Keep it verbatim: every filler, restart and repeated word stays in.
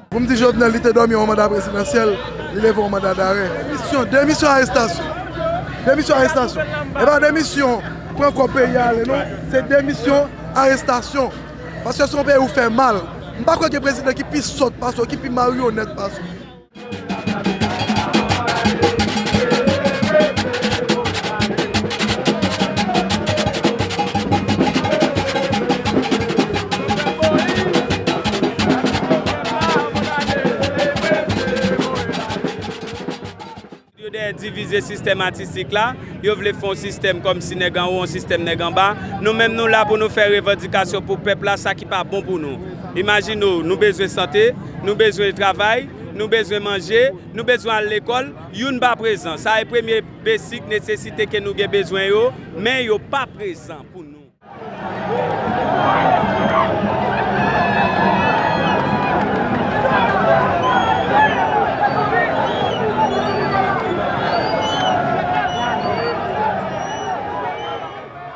Pou m di Jovenel, li te dòmi yon manda prezidansyèl, li leve yon manda darè. Demisyon, demisyon, arestasyon. Demisyon, arestasyon. E pa demisyon, pran kòb peyi a ale, non. Se demisyon, arestasyon. Paske se yon peyi ou fè mal. M pa kwè gen prezidan ki pi sòt pase w, ki pi maryonèt pase w. Yo dèyè divize sistèm atistik la, yo vle fè yon sistèm kòmsi nèg anwo, yon sistèm nèg anba. Nou menm nou la pou nou fè revandikasyon pou pèp la, sa ki pa bon pou nou. Imajine w, nou bezwen sante, nou bezwen travay, nou bezwen manje, nou bezwen al lekòl, youn pa prezan. Sa e premye besik nesesite ke nou gen bezwen yo, men yo pa prezan pou nou.